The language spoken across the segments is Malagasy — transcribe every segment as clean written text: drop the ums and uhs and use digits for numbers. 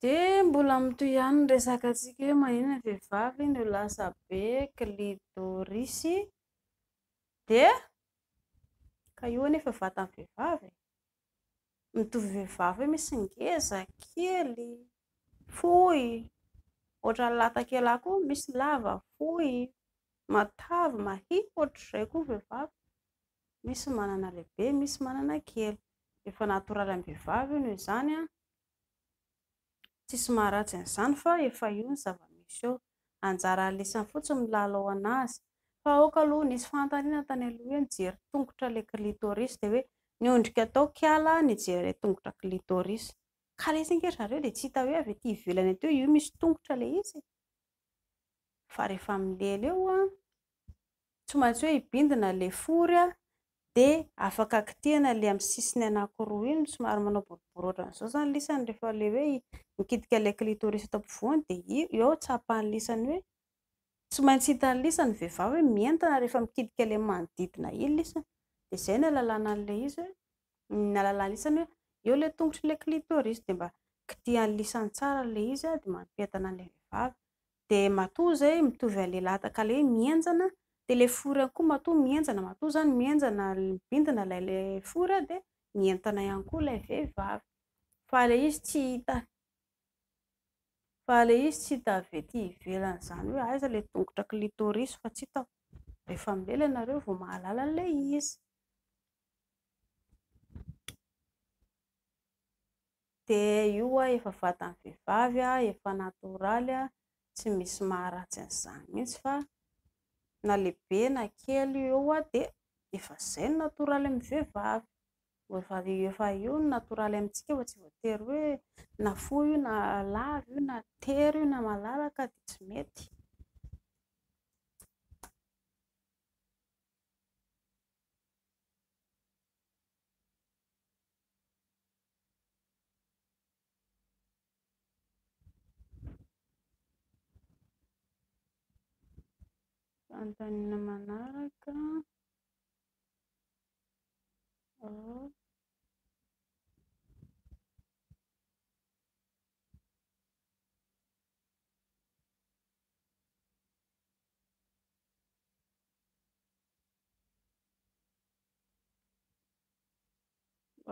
Dia mbola mitohy ihany ny resaka antsika hoe maninona ny vehivavy no lasa be clitoris. Dia ka io anefa vatan'ny vehivavy e. Mitovy vehivavy hoe misy ngeza, kely, fohy, ohatran'ny latak'elah koa misy lava, fohy, matavy, mahia, ohatr'izay koa ny vehivavy. Misy manana lehibe, misy manana kely. Efa natoraly amin'ny vehivavy io noho izany an. Tsisy maharatsy an'izany fa efa io ny zava-misy eo. Anjara alisany fotsiny milalao anazy. Fa aoka aloha, nisy fanontaniana tany aloha hoe nijery tongotra ilay clitoris dia hoe niondrika tao kiala nijery ilay tongotra clitoris. Ka ilay izy ange ry zareo dia tsy hita hoe avy aty ivelany aty hoe io misy tongotra ilay izy e. Fa rehefa milela eo an, tsy maintsy hoe hibindina ilay fory an, dia afaka kitihina ilay amin'ny sisiny anankiroa iny, somary manao boribory ohatran'izao izany lisany rehefa ilay hoe mikitika ilay clitoris eto ampovoany dia eo tsapan'ny lisany hoe tsy maintsy hitan'ny lisany ny vehivavy hoe mientana rehefa mikitika ilay manodidina iny lisany, dia izay no ahalalana an'ilay izy hoe ny ahalalana lisany hoe eo ilay tongotr'ilay clitoris dia mba kitihan'ny lisany tsara ilay izy dia mampientana an'ilay vehivavy. Dia matoa izay mitovy an'ilay lataka ilay hoe mihenjana, dia ilay fory ihany koa matoa mihenjana, matoa izany mihenjana mibindina ilay fory dia mientana ihany koa ilay vehivavy. Fa ilay izy tsy hita, fa ilay izy tsy hita avy ety ivelany izany hoe aiza ilay tongotra clitoris fa tsy hitako. Rehefa milela ianareo vao mahalala an'ilay izy. Dia io efa vatan'ny vehivavy, efa natoraly, tsy misy maharatsy an'izany mihitsy fa na lehibe na kely io dia efa izay no natoraly amin'ny vehivavy. Efa io no natoraly amintsika fa tsy voatery hoe na fohy io na lava io na tery io na malalaka dia tsy mety. Fanontaniana manaraka. Ho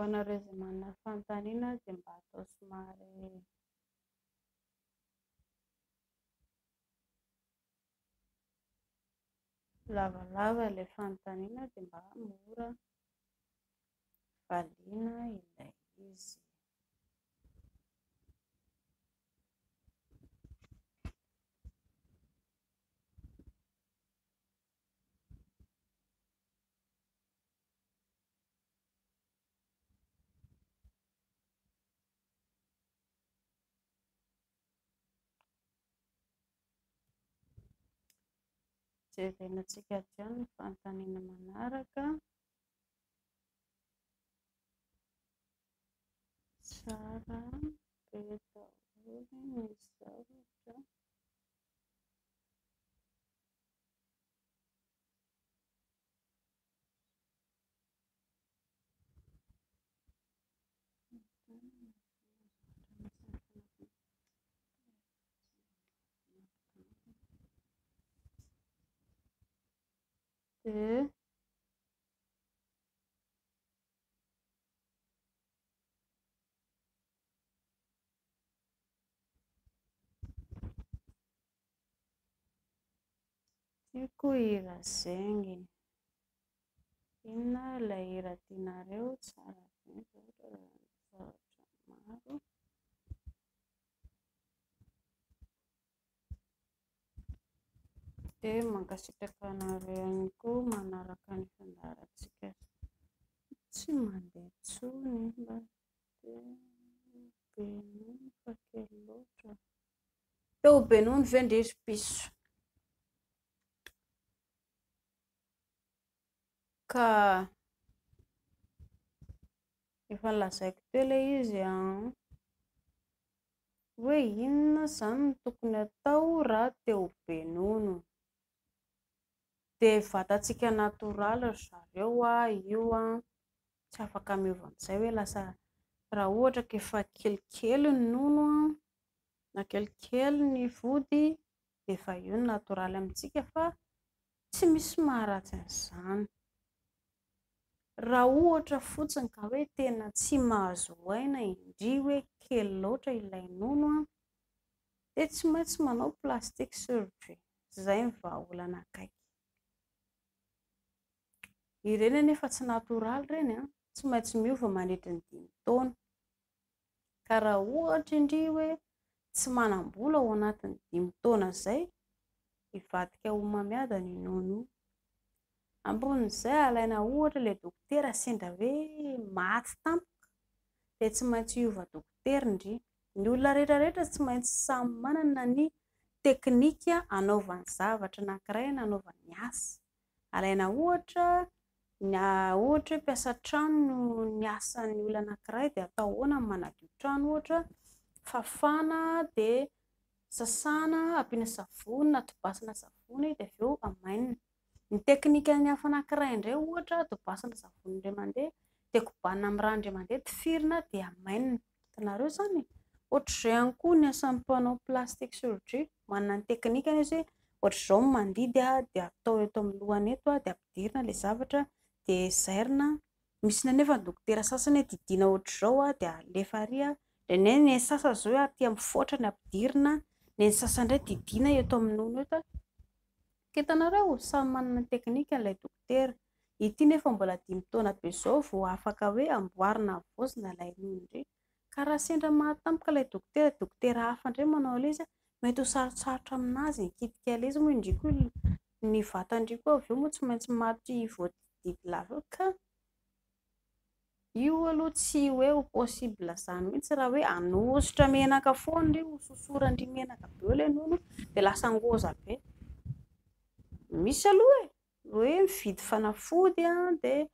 anareo izay manana fanontaniana dia mba atao somary lavalava ilay fanontaniana dia mba mora valiana ilay izy. Jerenantsika ato ihany ny fanontaniana manaraka. Tsara be daholo ny zavatra. Dia Tiako hira zegny. Inona ilay hira tianareo? Tsara be ny zavatra maro. Dia mankasitraka anareo ihany koa manaraka ny fandaharantsika. Tsy mandeha intsony mba te ho be nono fa kely loatra. Te ho be nono ve ndry ry piso? Ka efa nolazaiko teo ilay izy an, hoe inona izany no tokony hatao raha te ho be nono? Dia vatantsika natoraly ry zareo io an, tsy afaka miova amin'izay hoe lasa raha ohatra ka efa kelikely ny nono an. Na kelikely ny vody dia efa io no natoraly amintsika fa tsy misy maharatsy an'izany. Raha ohatra fotsiny ka hoe tena tsy mahazo aina indry hoe kely loatra ilay nono dia tsy maintsy manao plastic surgery. Izay no vahaolana akaiky. Ireny anefa tsy natoraly ireny an, tsy maintsy miova mandritra ny dimy taona. Ka raha ohatra indry hoe tsy manam-bola ao anatin'ny dimy taona izay, hivadika ho homamiadana io nono io. Ambonin'izay alaina ohatra ilay dokotera sendra hoe maty tampoka dia tsy maintsy hiova dokotera indry. Ny olona rehetra rehetra tsy maintsy samy manana ny teknika anaovany zavatra anankiray na anaovany asa. Alaina ohatra, ny ohatra hoe mpiasa trano no ny asan'ny olona anankiray dia atao ahoana ny manadio trano ohatra, fafana dia sasana, ampiana savony na tobasana savony dia avy eo amainina. Ny teknikan'ny hafa anankiray indray ohatra, tobasana savony indray mandeha dia kobanina amin'ny rano indray mandeha, tifirina dia amainina. Hitanareo izany e? Ohatr'izay ihany koa ny asan'ny mpanao plastic surgery, manana ny teknikany izy hoe ohatr'izao ny mandidy dia atao eto amin'ny lohany eto dia ampidirina ilay zavatra dia zairina. Misy anefa ny dokotera sasany hoe didiana ohatr'izao dia alefa ary, dia ny an'ny sasany izao hoe aty amin'ny foatra no ampidirina, ny an'ny sasany indray didiana eto amin'ny nono eto. Ka hitanareo, samy manana ny teknikany ilay dokotera. Ity nefa mbola dimy taona be izao vao afaka hoe amboarina havaozina ilay nono indray. Ka raha sendra maty tampoka ilay dokotera, dokotera hafa indray manao an'ilay izy, mety ho sarotsarotra aminazy ny hikitika ilay izy moa indry koa ny vatan-dry koa avy eo moa tsy maintsy maty voadidy lava eo ka. Io aloha tsy hoe ho possible izany mihitsy raha hoe hanosotra menaka foana ry hososoran-dry menaka be eo ilay nono dia lasa ngôza be. Misy aloha e, hoe mividy fanafody dia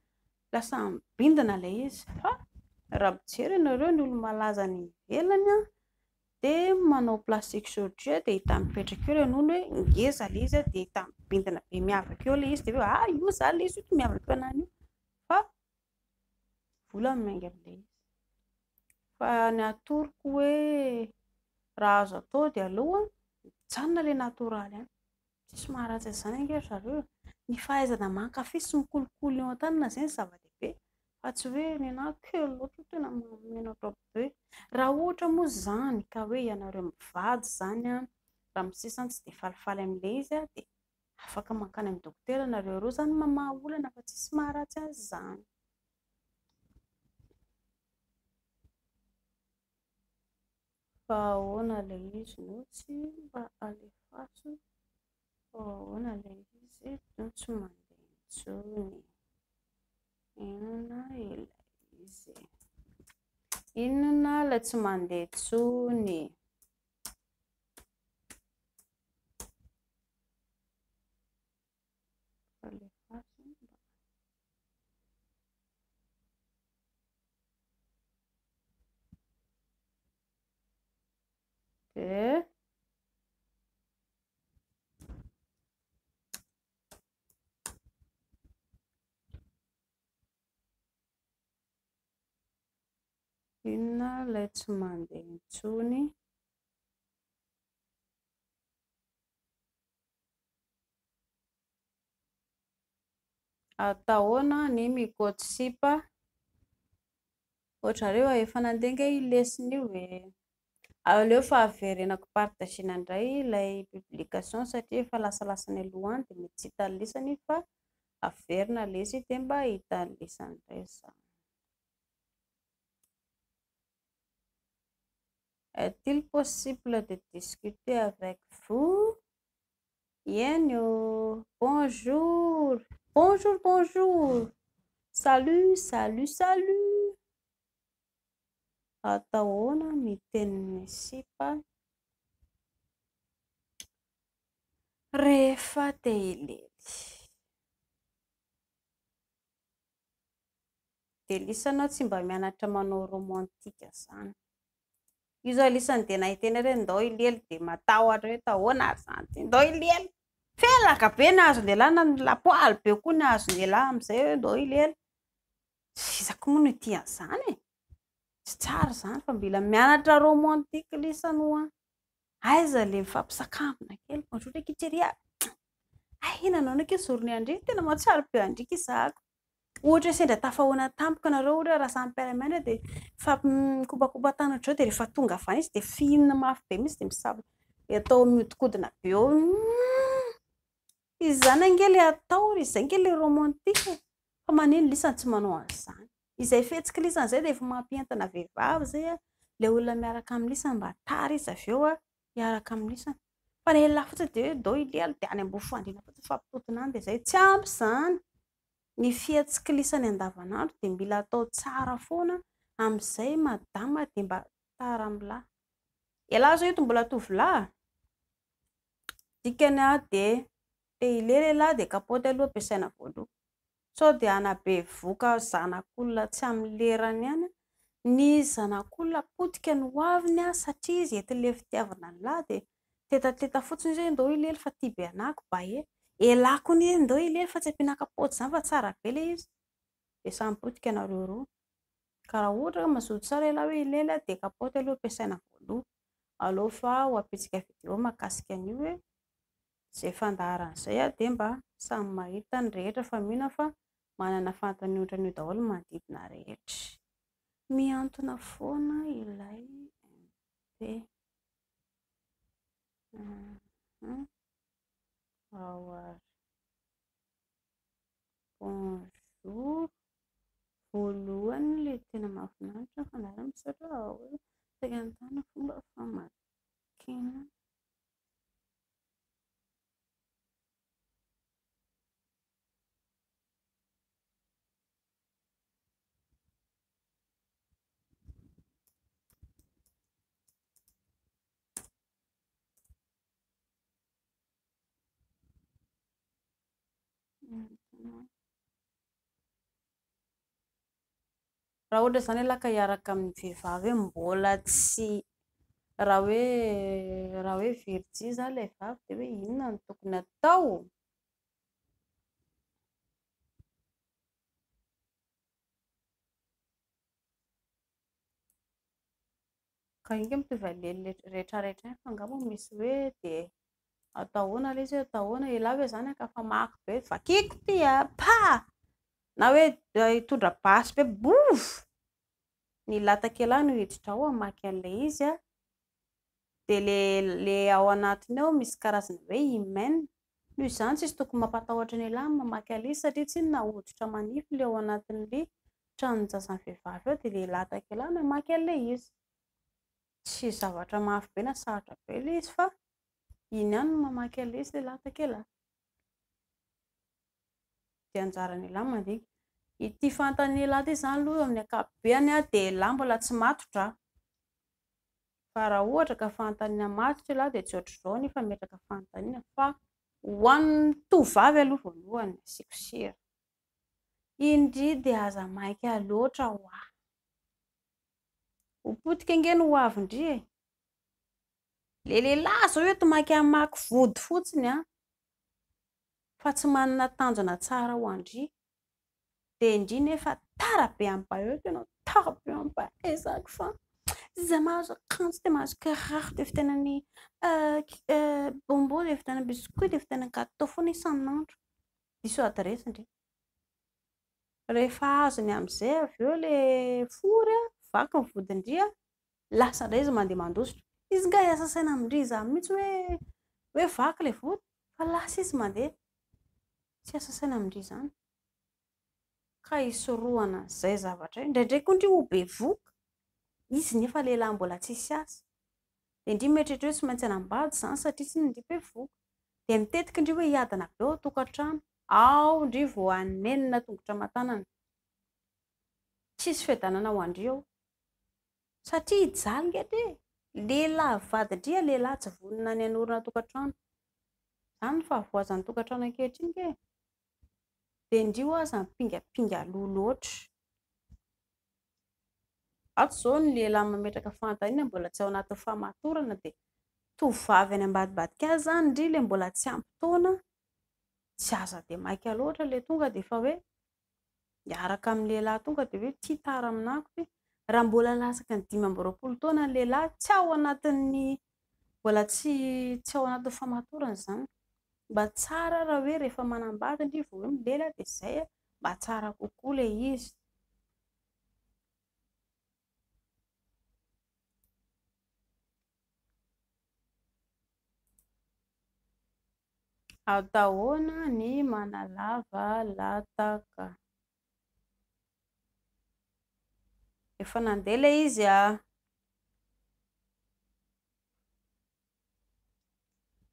lasa mibindina ilay izy fa raha mijery ianareo ny olo-malaza any ivelany dia manao plastic surgery dia hita mipetraka eo ilay nono hoe ngeza ilay izy dia hita mibindina be miavaka eo ilay izy dia hoe ah io izany ilay izy io miavaka eo anany io fa vola no miainga amin'ilay izy. Fa ny atoroko hoe raha azo atao dia aleo mijanona ilay natoraly ihany. Tsisy maharatsy an'izany ange ry zareo e. Ny fahaizana mankafy sy mikolokolo ny eo an-tanana izay no zava-dehibe fa tsy hoe ny anà kely loatra io tena mahamenatra be. Raha ohatra moa izany ka hoe ianareo mivady izany an, ramose izany tsy dia falifaly amin'ilay izy an, dia afaka mankany amin'ny dokotera nareo roa izany mamaha olana fa tsisy maharatsy azy izany. Fa ahoana ilay izy no tsy mba alefaso? Fa ahoana ilay izy no tsy mandeha intsony? Inona ilay izy? Inona ilay tsy mandeha intsony? Alefaso mba. Dia inona ilay tsy mandeha intsony? Atao ahoana ny mikaoty sipa? Ohatrareo efa nandeha ange io lesona io e. Aleo fa averenako partager-na indray ilay publication satria efa lasalasa any aloha any dia mety tsy hitan'ny lesany fa averina ilay izy dia mba hitan'ny lesany indray izany. Est-il possible de discuter avec vous? Eny ô! Bonjour! Bonjour, bonjour! Salut, salut, salut! Atao ahoana ny tenin'ny sipa rehefa te hilely? Dia lisa anao tsy mba mianatra manao romantique zany. Io zao lisany dia nahiteny hoe ndao hilely dia matahotra hoe tahoana ary zany ty, ndao hilely. Felaka be ny azon'ialahy na ny lapoaly be koa ny azon'ialahy amin'izay hoe ndao hilely. Iza koa moa no hitia an'izany e? Tsy tsara izany fa mila mianatra romantique lisany hoa. Aiza le mifampisakambina kely, bonjour akia chérie a! Hay nanao anao akia journée andria, tena mahatsiaro be andria akia zahako. Ohatra hoe sendra tafahoana tampoka nareo, ohatra hoe raha samy mpiara-mianatra dia mifampikopakopa tanana ohatr'izao dia rehefa tonga avy any izy dia fihinina mafy be mihitsy dia misava, atao mihodinkodina be eo. Izany ange ilay atao, izay ange ilay romantique e. Fa maninona lisany tsy manao an'izany? Izay fihetsiky lisany izay dia efa mampientana vehivavy izay a, ilay olona miaraka amin'ny lisany mba tara izy avy eo a, hiaraka amin'ny lisany. Fa ny lehilahy fotsiny dia hoe ndao hilela dia any ambony fandriana fotsiny mifampitontona any dia izay. Tsy ampy izany. Ny fihetsiky lisany andavanandro dia mila atao tsara foana amin'izay madama dia mba tara amin'lah. Elah izao eto mbola tovolahy a! Dikany a dia te hilela elah dia kapoty aloha ampiasaina voaloha. Sao dia hanabevoka zanak'olona tsy amin'ny lerany ihany. Ny zanak'olona potika ny hoaviny satria izy entin'ilay fitiavana an'lah dia tetateta fotsiny izy hoe ndao hilely fa tia be anah ko bae. Elah koa anie ndao hilely fa tsy ampiana kapoty izany fa tsara be ilay izy. Dia samy potika nareo roa. Ka raha ohatra ka mazoto tsara elah hoe hilely dia kapoty aloha ampiasaina voaloha. Aleo fa ho ampitsika video mahakasika an'io hoe izay fandaharana izay dia mba samy mahita ny rehetra fa mino aho fa manana fanontaniana ohatran'io daholo ny manodidina rehetra. Mihantona foana ilay MP. Ao ary. Bonjour. Voalohany ilay tena mahafinaritra ny fandaharana misaotra ao. Saika anontany fomba famakiana. Raha ohatra izany ialahy ka hiaraka amin'ny vehivavy hoe mbola tsy, raha hoe raha hoe virjiny izany ilay vavy dia hoe inona no tokony hatao? Ka iny nge mitovy aleny rehetra rehetra iny fa angaha moa misy hoe dia atao ahoana ilay izy hoe atao ahoana, elah ve izany haka famaky be vakiko ity a, pa! Na hoe hitondra basy be bouf! Ny latak'elah no hiditra ao hamaky an'ilay izy a, dia ilay ao anatiny ao misy karazana hoe hymen, noho izany tsisy tokony mampatahotra an'elah ny mamaky an'ilay izy satria tsy inona hoditra manify ilay ao anatin'ilay tranon-jazan'ny vehivavy ao dia ilay latak'elah no hamaky an'ilay izy. Tsy zavatra mafy be na sarotra be ilay izy fa iny ihany no mamaky an'ilay izy ilay latak'elah. Dia anjaran'elah mandinika. Ity fanontanian'elah ity izany aloha amin'ny ankapobeny dia elah mbola tsy matotra. Fa raha ohatra ka fanontaniana matotra elah dia tsy ohatr'izao ny fametraka fanontaniana fa ho an'ny tovovavy aloha voalohany asiako sira. Indry dia aza maika loatra hoa. Ho potika ange ny ho avin-dry e. Le lehilahy zao eto maika hamaky vody fotsiny an, fa tsy manana tanjona tsara ho an-dry. Dia ndry nefa tara be amin'ny baeu, tena tara be amin'ny baeu ezaka fa izay mahazo akanjo dia mahazo kiraro dia vidianany bonbon dia vidianany biscuit dia vidianany gateau foana isan'andro. Diso adiresy ndry. Rehefa azony amin'izay avy eo ilay fory, vaky ny vodin-dry, lasa indray izy mandeha mandositra. Izy nga hiasa saina amin-dry izany mihitsy hoe hoe vaky ilay vody fa lasa izy mandeha. Tsy hiasa saina amin-dry izany. Ka hisorohana an'izay zavatra io. Indraindray koa ndry ho bevohoka, izy nefa lehilahy mbola tsisy asa. Dia ndry mieritreritra hoe tsy maintsy hanambady izany satria tsy ndry bevohoka. Dia mitetika ndry hoe hiadana be ao an-tokantrano. Ao ndry vao hanenina tongotra aman-tanana. Tsisy fiadanana ho an-dry ao. Satria hijaly nge ndry e. Lehilahy vadin-dry a lehilahy tsy vonona ny hanorina tokantrano. Izany ny fahavoazan'ny tokantrano ankehitriny nge e. Dia ndry ho'a aza mipingapinga aloha loatra. Ato izao ny lehilahy mametraka fanontaniana mbola tsy ao anatin'ny fahamatorana dia tovovavy any ambadimbadika azy izany ndry ilay mbola tsy ampy taona, tsy aza dia maika loatra ilay tonga dia efa hoe miaraka amin'ny lehilahy tonga dia hoe tia tara aminako ity. Raha mbola latsaky ny 25 taona ny lehilahy, tsy ao anatin'ny Mbola tsy tsy ao anatin'ny famatorana izany. Mba tsara raha hoe rehefa manambady ndry vao hoe milela dia izay mba tsara kokoa ilay izy. Atao ahoana ny manalava lataka? Efa nandeha ilay izy a!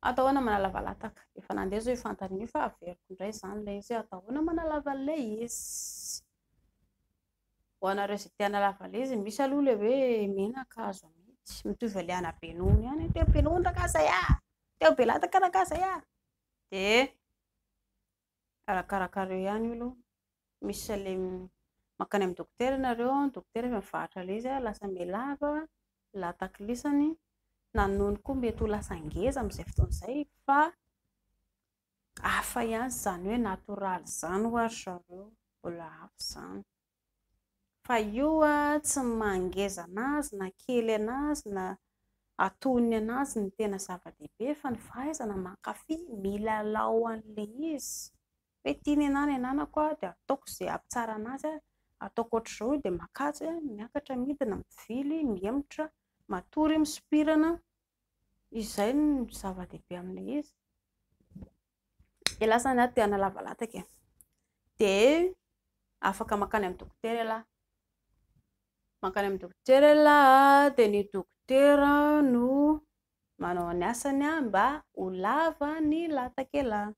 Atao ahoana manalava lataka? Efa nandeha izao io fanontaniana io fa averiko indray izany ilay izy hoe atao ahoana manalava an'ilay izy? Ho anareo izay te hanalava ilay izy, misy aloha ilay hoe menaka azo amidy, mitovy ilay ana be nono ihany, teo be nono rangahy izay a! Teo be lataka rangahy izay a! Dia arakarakareo ihany io aloha, misy ilay mankany amin'ny dokotera ianareo, ny dokotera efa mivarotra ilay izy, lasa mihalava, lataklisany, na ny nono koa mety ho lasa ngeza amin'izay fotoana izay fa hafa ihany izany hoe natoraly izany ho'a ry zareo, mbola hafa izany. Fa io tsy ny maha ngeza an'azy na kely an'azy na antonony an'azy no tena zava-dehibe fa ny fahaizana mankafy milalao an'ilay izy. Hoe ity ny anah ny ananako dia ataoko izay hampitsara an'azy, ataoko ohatr'izao io dia makajy, miakatra midina, mivily, mihemotra, matory, misopirana. Izay no zava-dehibe amin'ilay izy. Dia lasa ny ahy te hanalava lataka e. Dia afaka mankany amin'ny dokotera ialahy. Mankany amin'ny dokotera ialahy dia ny dokotera no manao ny asany mba ho lava ny latak'ialahy.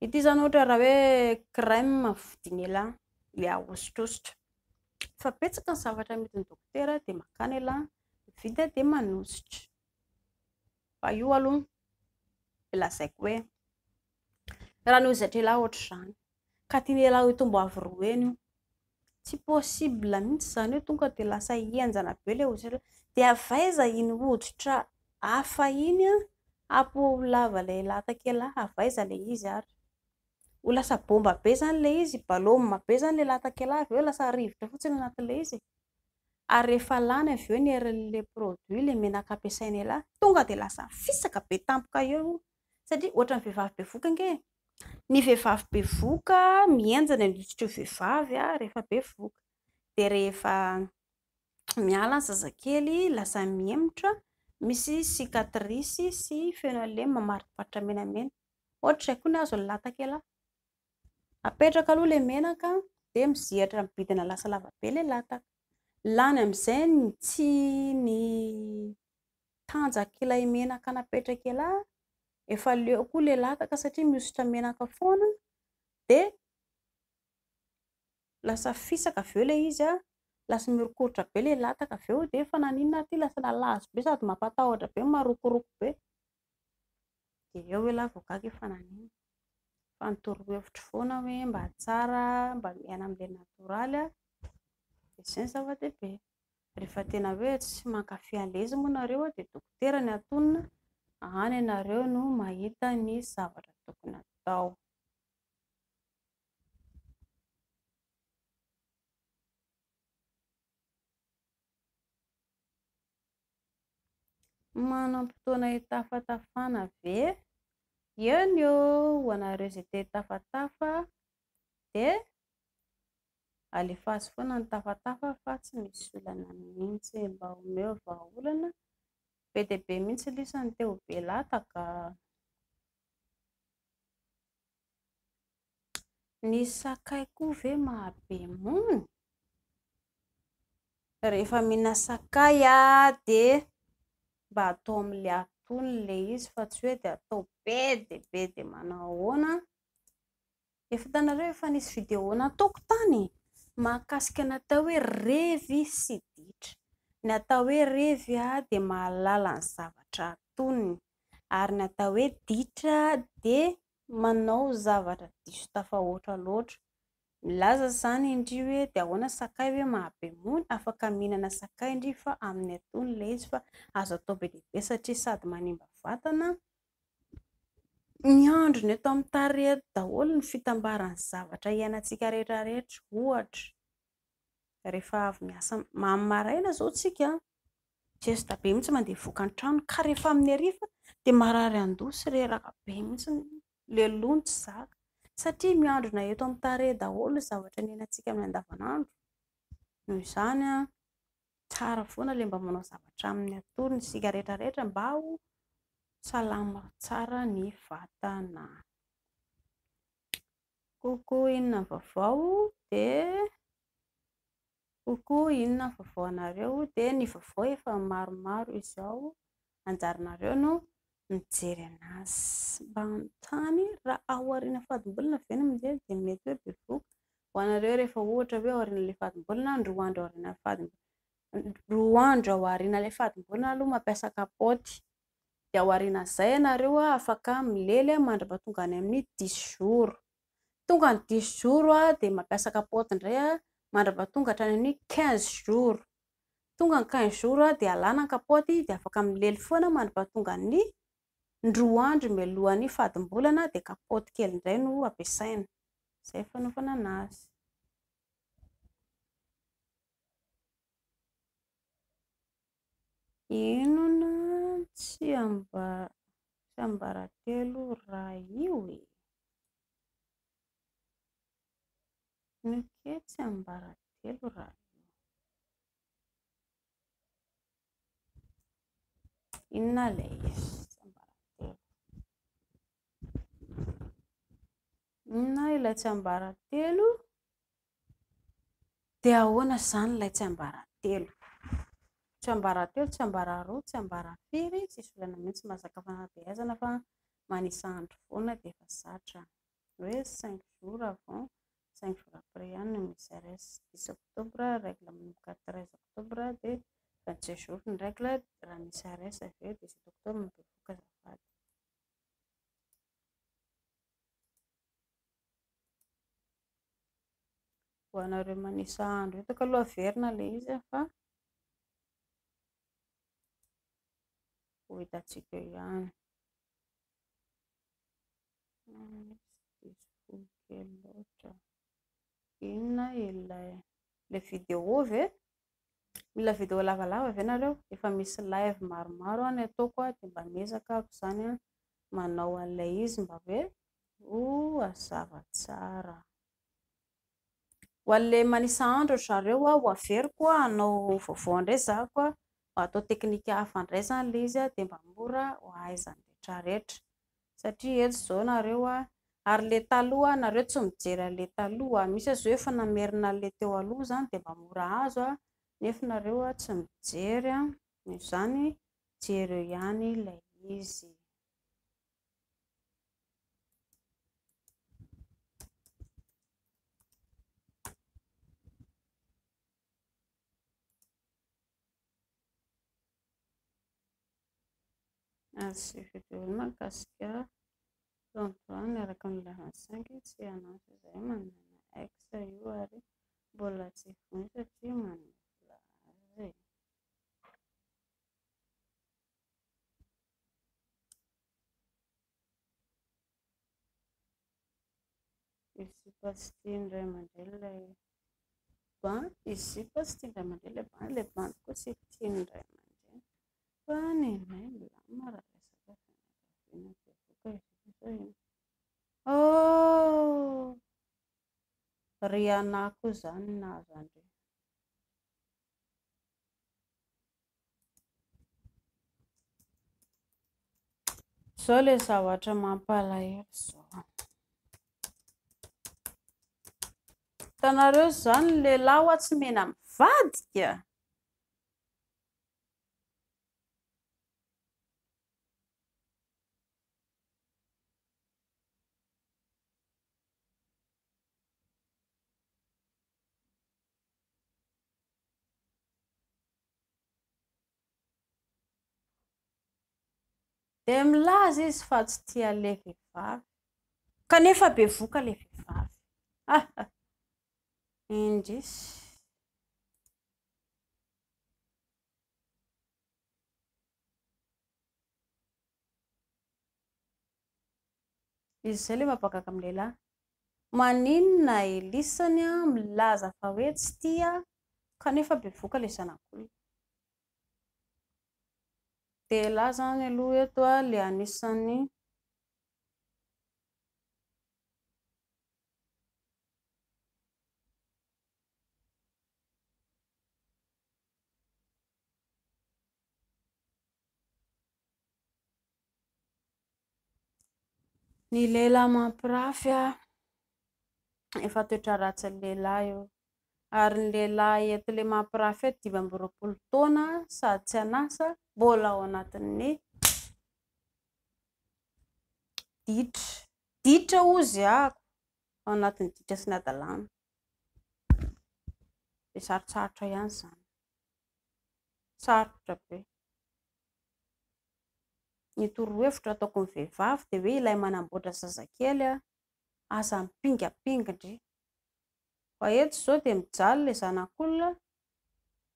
Ity izany ohatra raha hoe crème vidian'ialahy, ilay ahosotrosotra. Fa betsaka ny zavatra amidin'ny dokotera dia mankany ialahy mividy dia manosotra. Fa io aloha dia lazaiko hoe raha ny hozatr'ialahy ohatr'izany ka tian'ialahy hitombo avo roa heny io, tsy possible mihitsy izany hoe tonga dia lasa henjana be ilay hoditra. Dia avy aiza iny hoditra hafa iny hampiho lava ilay latak'ialahy? Avy aiza ilay izy ary? Ho lasa bomba be izany ilay izy, balôma be izany ilay latak'ialahy avy eo, lasa rivotra fotsiny anatin'ilay izy. Ary rehefa lany avy eo ny herin'ilay produit, ilay menaka ampiasain'ialahy, tonga dia lasa fisaka be tampoka eo io. Satria ohatran'ny vehivavy bevohoka ange e! Ny vehivavy bevohoka, mihenjana ny hoditr'io vehivavy rehefa bevohoka. Dia rehefa miala ny zazakely, lasa mihemotra, misy cicatrice sy feno an'ilay mamariparitra menamena. Ohatr'izay koa ny azon'ny latak'ialahy. Apetraka aloha ilay menaka dia mizihatra mibidina lasa lava be ilay lataka. Lany amin'izay ny tsy ny tanjak'ilay menaka napetrak'ialahy, efa leo koa ilay lataka satria mihosotra menaka foana dia lasa fisaka avy eo ilay izy, lasa miorokorotra be ilay lataka avy eo dia efa naninona ary ity lasa nalazo be sady mampatahotra be marokoroko be. Dia eo ialahy vao gaga hoe fa naninona. Fa ny torohevitro foana hoe mba tsara mba miaina amin'ilay natoraly dia izay no zava-dehibe. Rehefa tena hoe tsy mankafy an'ilay izy moa nareo dia dokotera no antonona, any ianareo no mahita ny zavatra tokony hatao. Manam-potoana hitafatafana ve? Eny ô, ho anareo izay te hitafatafa dia alefaso foana ny tafatafa fa tsy misy olana mihitsy. Mba omeo vahaolana. Be dia be mihitsy lisa ny te ho be lataka. Ny sakay koa ve mahabe mony? Rehefa mihinana sakay dia mba atao amin'ilay antonony ilay izy fa tsy hoe dia atao be dia be dia manao ahoana. Efa hitanareo efa nisy vidéo nataoko tany mahakasika ny atao hoe revy sy ditra. Ny atao hoe revy dia mahalala ny zavatra antonony ary ny atao hoe ditra dia manao zavatra diso tafahoatra loatra. Milaza izany indry hoe dia ahoana sakay hoe mahabe mony? Afaka mihinana sakay ndry fa amin'ny antonony ilay izy fa azo atao be dia be satria sady manimba vatana ny androny eto amin'ny tarehy eto daholo ny fitambaran'ny zavatra iainantsika rehetra rehetra. Ohatra, rehefa avy miasa amin'ny maraina izao tsika. Zesta be mihitsy mandeha hivoaka ny trano ka rehefa amin'ny hariva dia marary an-doha sy reraka be mihitsy, ilay loha no tsy zaka. Satria miandrona eto amin'ny tarehy daholo ny zavatra niainantsika amin'ny andavanandro. Noho izany, tsara foana ilay mba manao zavatra amin'ny antonony isika rehetra rehetra mba ho salama tsara ny vatana. Coucou, inona ny vaovao? Dia coucou, inona ny vaovao anareo? Dia ny vaovao efa maromaro izao, anjaranareo no mijery anazy. Mba hanontany raha ao aoriana fadimbolana ve no mijery dia mety hoe bevohoka. Ho anareo rehefa ohatra hoe aorian'ilay fadimbolana, ny roa andro aorian'ny fadimbolana, roa andro aorian'ilay fadimbolana aloha mampiasa kapaoty. Dia ao aorianan'izay ianareo afaka milely mandra-pahatonga any amin'ny dix jours. Tonga ny dix jours dia mampiasa kapaoty indray mandra-pahatonga hatrany amin'ny quinze jours. Tonga ny quinze jours dia alana ny kapaoty dia afaka milely foana mandra-pahatonga ny roa andro mialohan'ny fadimbolana dia kapaoty kely indray no ampiasaina. Izay fanaovana anazy. Inona tsiambaratelo raha io e? Inona kely tsiambaratelo raha io? Inona ilay izy tsiambaratelo? Inona ilay tsiambaratelo? Dia ahoana izany ilay tsiambaratelo? Tsiambaratelo, tsiambararoa, tsiambarafiry, tsisy olana mihitsy mahazaka fanabeazana fa manisa andro foana dia efa zatra. Hoe cinq jours avant, cinq jours après ihany no misy RS. Dix octobre, règle manomboka treize octobre dia 27 jours ny règle raha misy RS avy eo 17 octobre mibevohoka azafady. Ho anareo manisa andro eto aloha averina ilay izy fa ho hitantsika eo ihany. Diso fohy kely loatra. Inona ilay ilay vidéo ve? Mila vidéo lavalava ve nareo? Efa misy live maromaro any ataoko dia mba miezaka aho izany manao an'ilay izy mba hoe ho hazava tsara. Ho an'ilay manisa andro ry zareo ho averiko hanao vaovao indray za koa, mba atao teknika hafa indray izany ilay izy dia mba mora ho ahaizan'ny rehetra rehetra. Satria eto izao nareo ary ilay taloha nareo tsy mijery an'ilay taloha, misy aza hoe efa namerina an'ilay teo aloha izany dia mba mora azo nefa nareo tsy mijery, noho izany jereo ihany ilay izy. Azy vidéo mahakasika 33 miaraka amin'ny levany 5 tsy hanampy izay manana ex io ary mbola tsy vono satria manana azy. Izy sipa tsy tian'ny ray aman-dreny ilay bandy, izy sipa tsy tian'ny ray aman-dreny ilay bandy, ilay bandy koa tsy tian'ny ray aman-dreny. Fa nenay milamina raha resaka fianakaviana bevohoka izy io sao inona. Oh! Rihanna koa izany nahazo an-dry. Izao ilay zavatra mampalahelo izao. Hitanareo izany ny lehilahy hoa tsy mena mivadika. Dia milaza izy fa tsy tia an'ilay vehivavy. Kanefa bevoka ilay vehivavy. Indrisy. Izay ilay mampagaga amin'ny lehilahy. Maninona Elisany milaza fa hoe tsy tia kanefa bevoka ilay zanak'olona. Lehilahy izany aloha eto ilay anisan'ny Ny lehilahy mampirafy efa toetra ratsin'ny lehilahy io. Ary ny lehilahy eto ilay mampirafy eto 25 taona sady tsy an'asa, mbola ao anatin'ny ditra. Ditra hozy aho, ao anatin'ny ditra sy ny hadalana. Dia sarotsarotra ihany izany. Sarotra be. Ny torohevitra ataoko ny vehivavy dia hoe ilay manamboatra zazakely aza mipingapinga ndry. Fa eto izao dia mijaly ilay zanak'olona,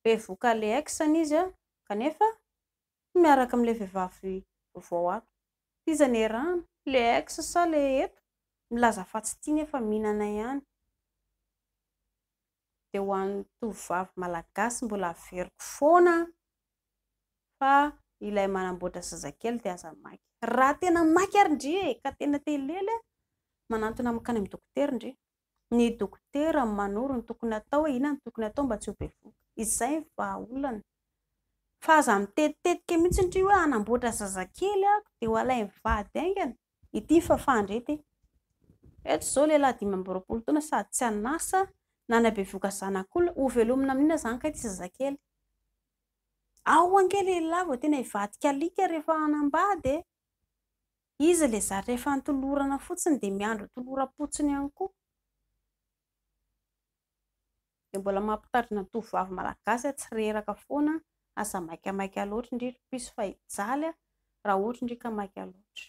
bevohoka ilay ex-ny izy kanefa miaraka amin'ilay vehivavy vaovao ato. Iza no iarahana? Ilay ex sa ilay eto? Milaza fa tsy tia nefa mihinana ihany. Dia ho an'ny tovovavy malagasy mbola averiko foana fa ilay manamboatra zazakely dia aza maika. Raha tena maika ary ndry e, ka tena te hilely a, manantona mankany amin'ny dokotera ndry. Ny dokotera no manoro ny tokony hatao hoe inona no tokony hatao mba tsy ho bevohoka. Izay ny vahaolana. Fa aza mitetitetika mihitsy ndry hoe hanamboatra zazakely aho dia ho alain'ny vady haingana. Ity fafandry ity. Eto izao lehilahy 25 taona sady tsy an'asa na nabevohoka zanak'olona, ho velomina amin'inona izany kay ity zazakely? Ao ange lehilahy vao tena hivadika alika rehefa hanambady e! Izy ilay zatra efa notolorana fotsiny dia miandry ho toloram-potsiny ihany koa. Dia mbola mampitandrina ny tovovavy malagasy aho tsy reraka foana, aza maikamaika loatra ndry ry piso fa hijaly aho raha ohatra ndry ka maika loatra.